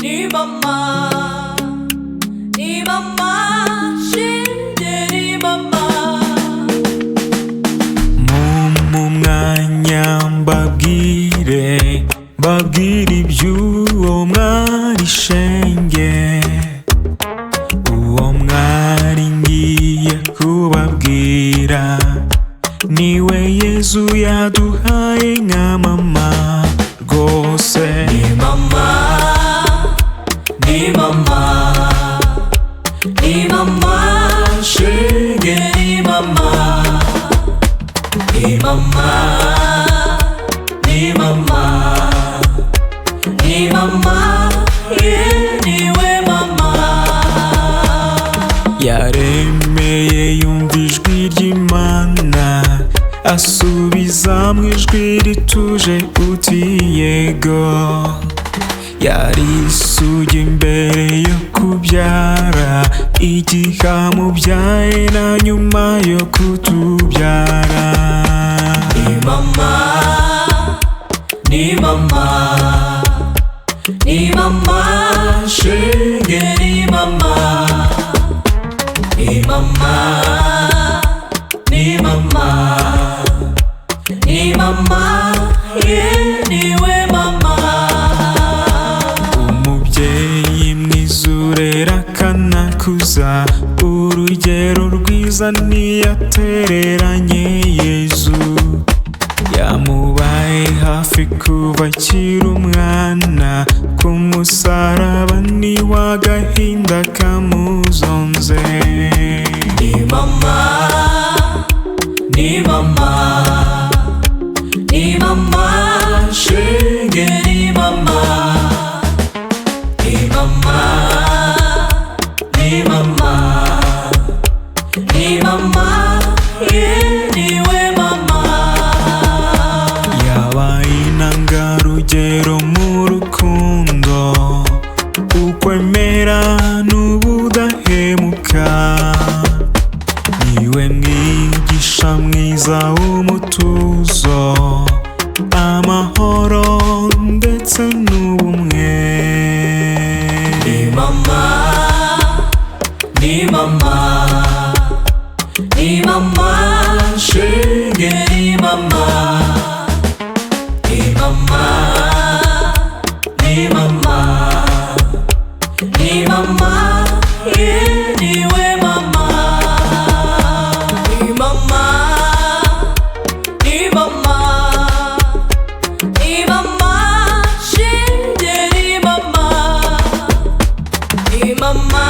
Ni mama, ni mama, shenge ni mama. Mu mwanya mbabwire, mbabwire iby'uwo mwari shenge. Uwo mwari ngiye kubabwira niwe Yezu yaduhaye nka mama rwose. Ni mama, ni mama, ni mama, shenge ni mama. Ni mama, ni mama, ni mama, ye niwe mama. Yaremeye yumva ijwi ry'Imana, asubiza mu ijwi rituje uti yego. Yari isugi mbere yo kubyara, igihe amubyaye na nyuma yo kutubyara. Ni mama, ni mama, ni mama, shenge ni mama. Ni mama, ni mama, ni mama, ye niwe mama. Umubyeyi mwiza urera akanakuza, urugero rwiza ntiyatereranye Yezu. Yamubaye hafi kuva akiri umwana, ku musaraba niwe agahinda kamuzonze. Ni mama, ni mama, ni mama, shenge ni mama. Ni mama, ni mama, ni mama, ye niwe mama. Yabaye intangarugero mu rukundo, ukwemera n'ubudahemuka. Niwe mwigisha mwiza w'umutuzo, amahoro ndetse n'ubumwe. Ni mama, ni mama, ni mama, shenge ni mama. Ni mama, ni mama, ni mama, ye niwe mama. Ni mama, ni mama, ni mama, shenge ni mama. Ni mama,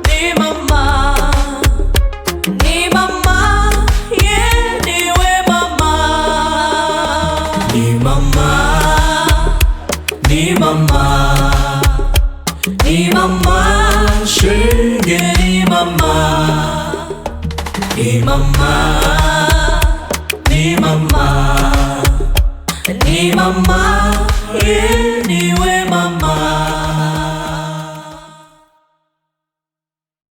ni mama, ni mama, ye niwe mama. Ni mama, ni mama, ni mama, shenge ni mama. Ni mama, ni mama, ni mama, ye niwe